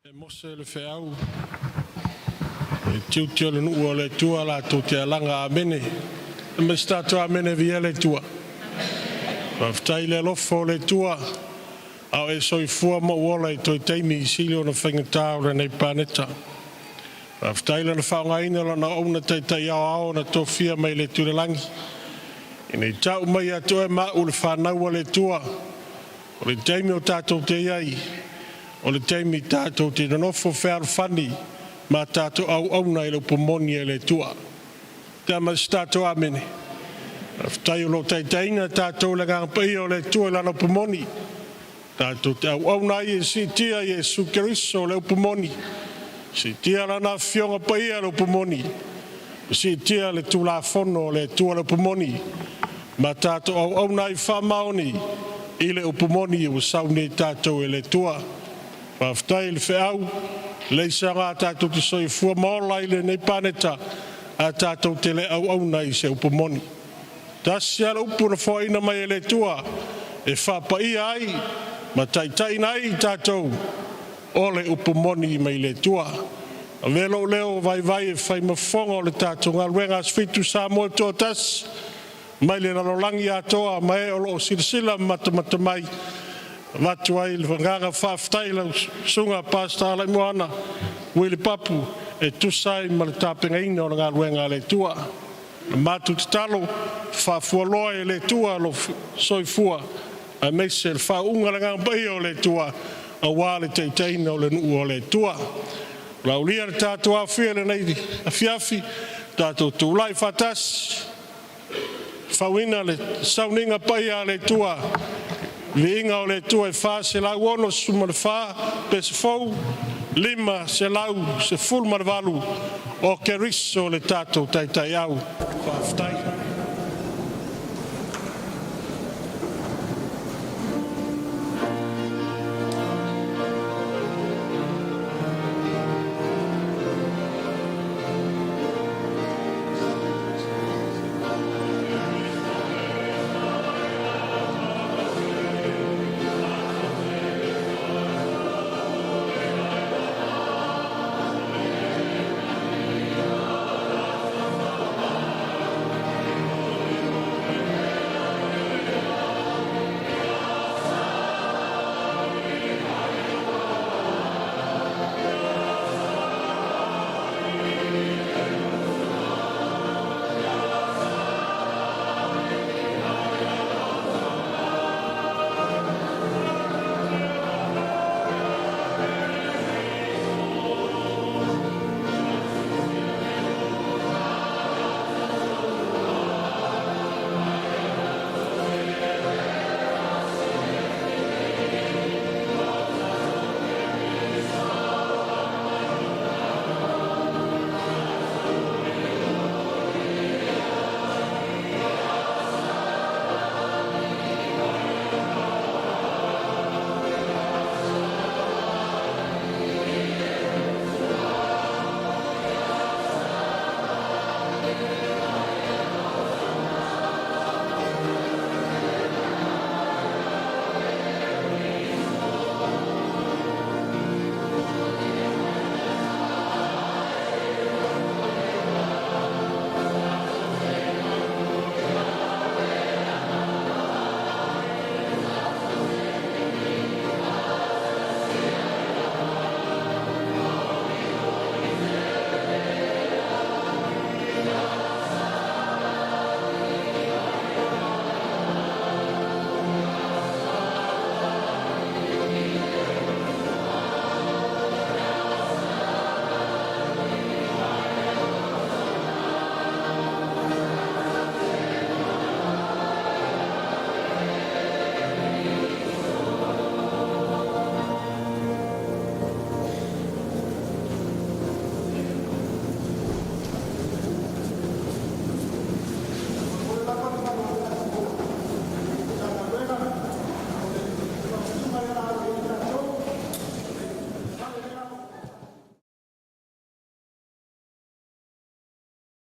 E mose le feau e tiute o le nuu o le Atua latou te alaga amene. E ma se tatou amene via le Atua. Faafetai le alofa o le Atua a o e soifua ma ou ola i toe taimi sili ona faigata o lenei paneta. Faafetai i Lana faaaogaina o Lana auauna taitai aoao na tofia mai le atu i le lagi, ina ia tau mai ia te oe ma au le fanau a le Atua, o le taimi o tatou te i ai, o le taimi tatou te nonofo fealofani ma tatou auauna i le upu moni a le Atua. Tea ma se tatou amene. Faafetai o lo o taitaiina tatou i le Agaga Paia o le Atua i Lana upu moni, tatou te auauna ai e siitia Iesu Keriso o le upu moni, siitia Lana Afioga Paia le upu moni, siitia le Tulafono o le Atua le upu moni, ma tatou auauna ai faamaoni i le upu moni ua sauni e tatou e le Atua. Faafetai i le feau, e leai se aoga tatou te soifua ma ola ai i lenei paneta ae tatou te le auauna i se upu moni. Tasi lava le upu na foaina mai e le Atua e faapaia ai ma taitaiina ai i tatou, o le upu moni mai le Atua. Avea lou leo vaivai e fai ma fofoga o le tatou galuega Aso Fitu Samoa etoa tasi mai le lalolagi atoa ma e o lo o silasila ma matamata mai, avatu ai le agaga faafetai i lau susuga Pastor Alaimoana Uili Papu e tusa ai ma le tapenaina o le galuega a le Atua. Na matou tatalo, faafualoa e le Atua lou soifua aemaise le faauuga i le Agaga Paia o le Atua aua le taitaiina o le nuu o le Atua. Lau le tatou aofia i lenei afiafi, tatou tulai faatasi, fauina le sauniga paia a le Atua, viiga o le Atua e 464 pese fou, 518 o Keriso le tatou Taitaiau. Faafetai.